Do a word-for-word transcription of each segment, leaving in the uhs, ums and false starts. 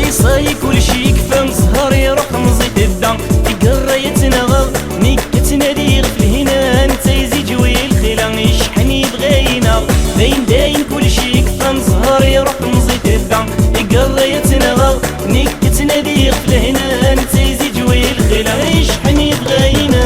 Ṣayi kulci yekfa, zzher iruḥ, temẓi tedda. Tigerra yettnaɣeɣ, nekk ttnadiɣ ɣef lhina, netta iziǧwi lxila, iceḥḥen yebɣa-ina. Dayen dayen kulci yekfa, zzher iruḥ, temẓi tedda. Tigerra yettnaɣeɣ, nekk ttnadiɣ ɣef lhina, netta iziǧwi lxila, iceḥḥen yebɣa-ina.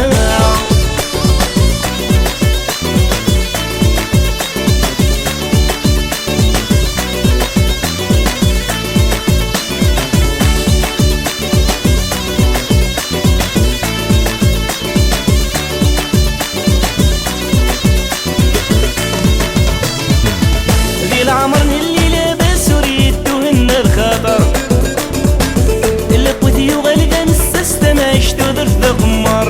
Di leɛmer n lli labas ur yettuhenna lxaṭer. Lqut yuɣal d amessas, tamɛict tudert d aqemmar.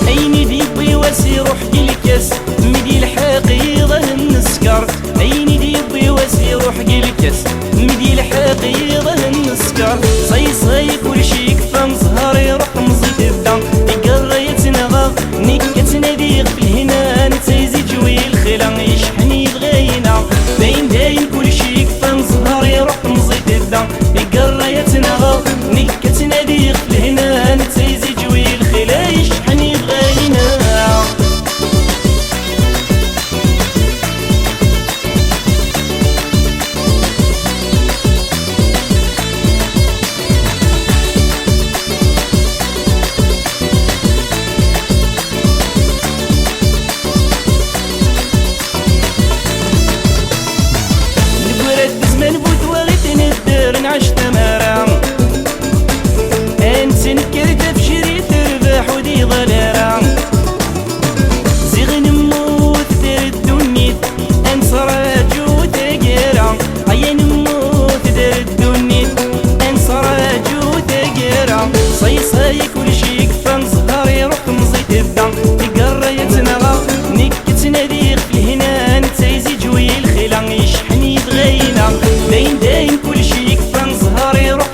Ayen i d-yewwi wass iruḥ deg lkas, mi d-yelḥeq yiḍ ad neskar. Ayen i d-yewwi wass iruḥ deg lkas, mi d-yelḥeq yiḍ ad neskar. Ṣayi ṣayi kulci yekfa, zzher iruḥ, temẓi tedda. Tigerra yettnaɣeɣ, nekk ttnadiɣ ɣef lhina, netta iziǧwi lxila, iceḥḥen yebɣa-ina. Dayen dayen kulci yekfa, zzher iruḥ, temẓi tedda. Tigerra yettnaɣeɣ, nekk ttnadiɣ ɣef lhina, netta iziǧwi lxila, iceḥḥen yebɣa-ina. Neggra-d zzman bu twaɣit nedder nɛac tamara. Ad nettenker tafejrit terbeḥ ur d-iḍal ara. Ziɣ nemmut der ddunit, ad nettraǧu taggara. Aya nemmut der ddunit, ad nettraǧu taggara. Ṣayi ṣayi kulci yekfa, zzher iruḥ, temẓi tedda. Tigerra yettnaɣeɣ, nekk ttnadiɣ ɣef lhina, netta iziǧwi lxila, iceḥḥen yebɣa-ina. Dayen dayen kulci yekfa, zzher iruḥ,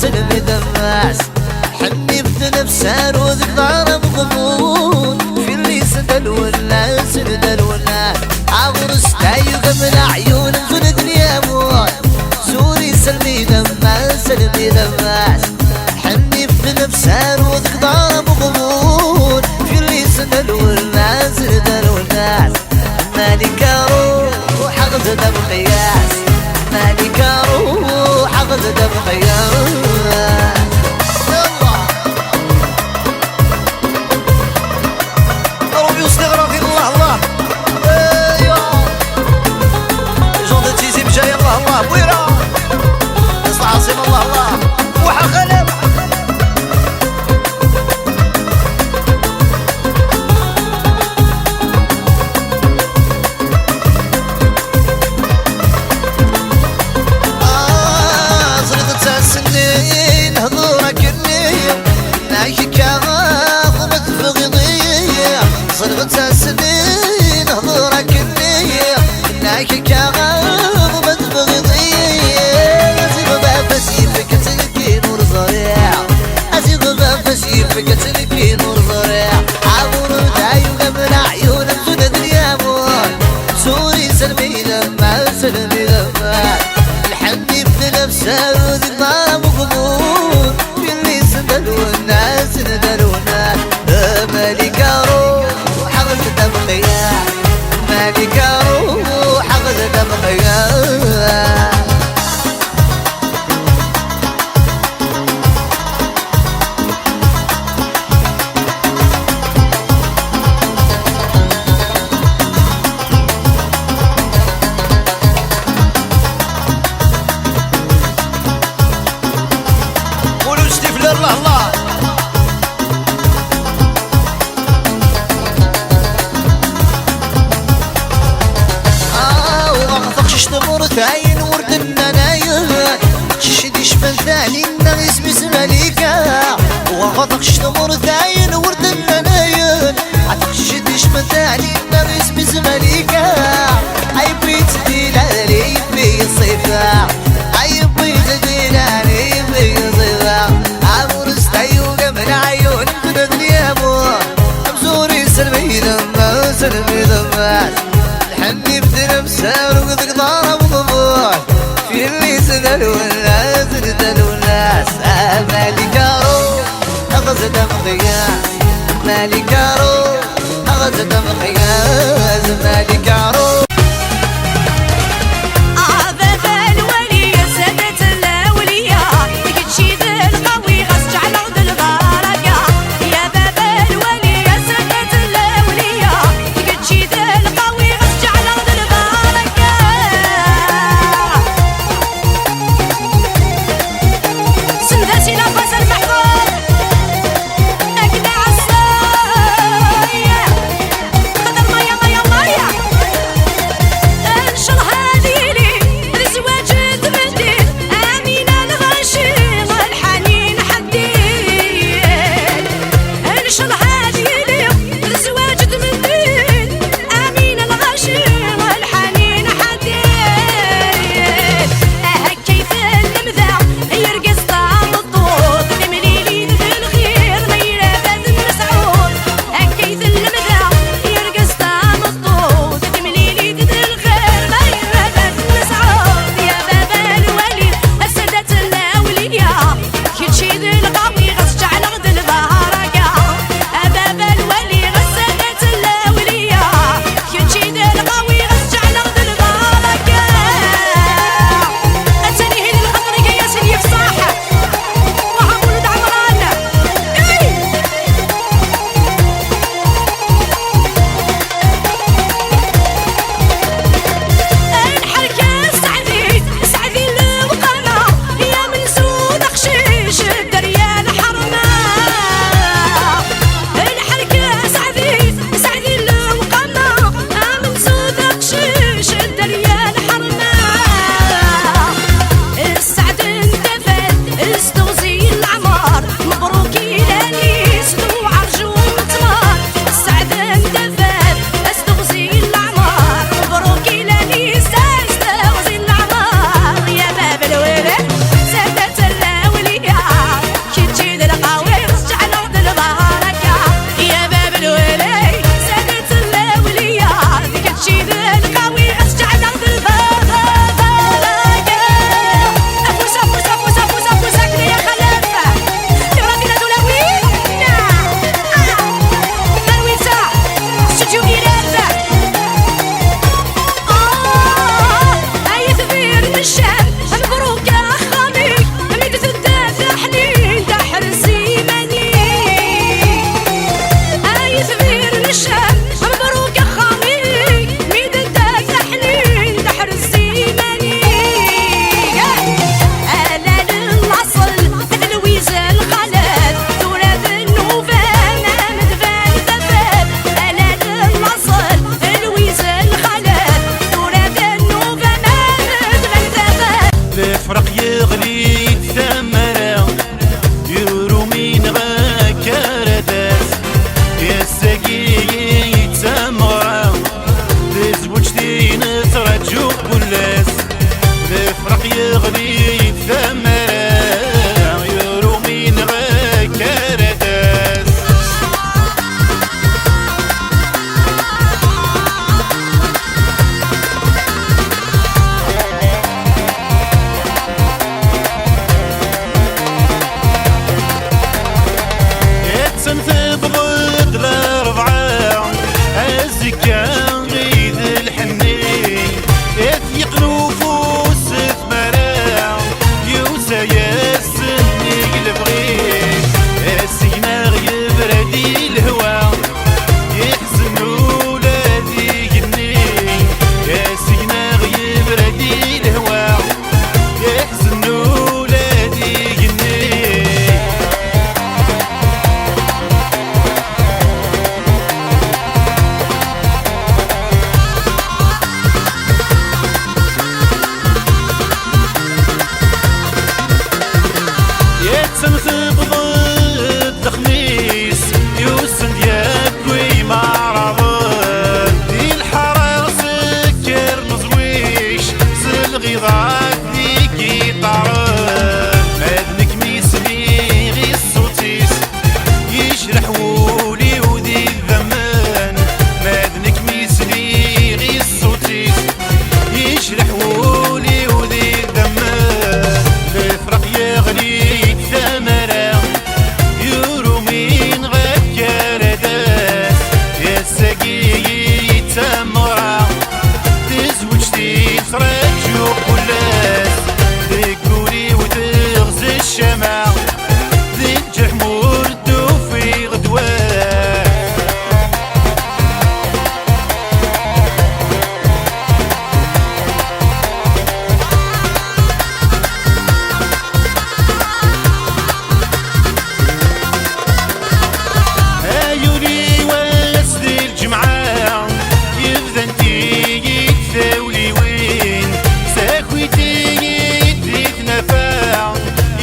Selmi d ammas, ḥennif d nefsar u deg ḍar ameɣbun, fil-is d lwennas, d lwennas. Aɣur stayug am leɛyun n tunedni amun. Zuri selmi d ammas, selmi d ammas, ḥennif d nefsar u deg ḍar ameɣbun, fil-is d lwennas, d lwennas. Malika ruḥ aɣ-d d amqiyas. Malika ruḥ aɣ-d d amqiyas. Yalla. Rubi ustiɣrafi, الله الله. ايوا. جون دو تيزي بجاية، الله الله. بويرة. ناس العاصمة، الله الله. بوحة غلب. آه، زرقت السنين هضورك النية، نايك كاغا وما تبغضي. زرقت السنين هضورك النية، نايك كاغا وما تبغضي. زرقت السنين هضورك النية، أزيد باب سيفك تلقين ورزريع. عاون دايو قبل عيون الجند اليامون. سوري سلمي لما سلمي لما. الحني في نفسه ودماغ مغمور. في اللي سندل والناس سندل والناس. مالك روح حغل دمقيا. مالك روح حغل دمقيا. قولوا الاستفلال، الله الله. آه، وغا تقشش تمر تعين ورد الننايل. شش دي شمال ثاني النغيس بسماليكا. وغا تقشش تمر تعين ورد الننايل. عتقشش دي شمال ثاني النغيس بسماليكا. أي بيت ديلالي في صفا. أي بيت ديلالي في صفا. أمور استيوغ من عيون بدن يامو. أمزوري سلمي لما سلمي لما. الحني بدل مسار وذك ضارة وضبور. Teqqel-iyi-d tamara, yur umineɣ akka ara d-as. Ass-agi d tameɣra, tazweǧt i nettraǧu kul ass. Lefraq yeɣli-d tamara, yur umineɣ akka ara d-as. Attan tewweḍ-d Larebɛa, azekka i d lḥenni, i t-yeqqen ufus s tmara, yusa-yas nnig lebɣi, asigna yebra-d i lehwa. Yeḥzen ula d igenni, asigna yebra-d i lehwa. Yeḥzen ula d igenni. Yettem tebḍet lexmis, yusen-d yakk imeɛraḍen. Di lḥara sekker meẓwic, s lɣiḍa d igiṭaren. Ma d nekk mi sliɣ i ṣṣut-is, yejreḥ wul-iw d idammen. Ma d nekk mi sliɣ i ṣṣut-is, yejreḥ wul-iw d idammen. Lefraq yeɣli-d tamara, yur umineɣ akka ara d-as. Ass-agi d tameɣra, tazweǧt i nettraǧu kul ass. Deg wul-iw teɣza ccama, di lǧerḥ ur d-ufiɣ ddwa. Ay ul-iw ass di lǧemɛa, yebdant-iyi-d tawliwin, ssakwit-iyi-d di tnafa,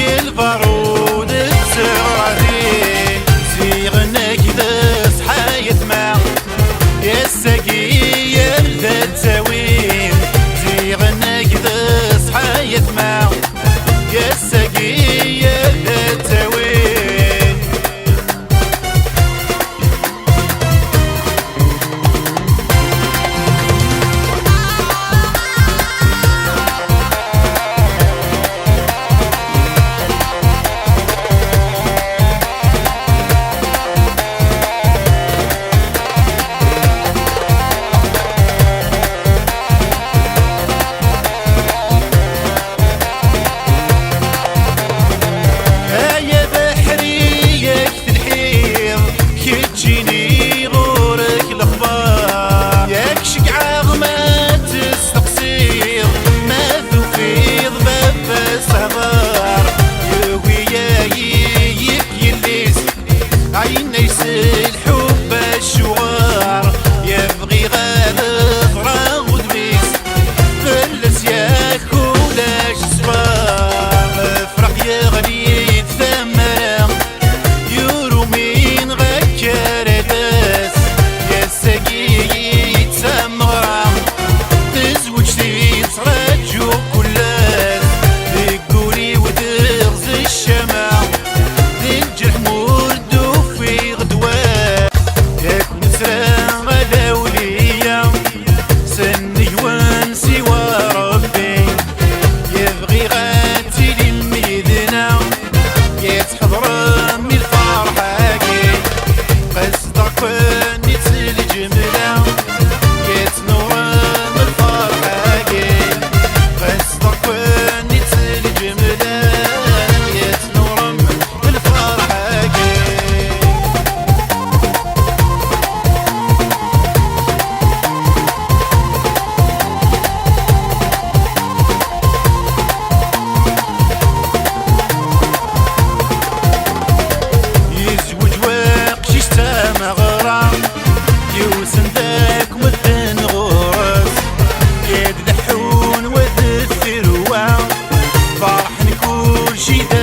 i lbarud d teɣradin, ziɣen-ak d ṣṣeḥḥa yetma. Ass-agi yal d ttawil, ziɣen-ak d ṣṣeḥḥa yetma. Ass-agi yal d ttawil. She does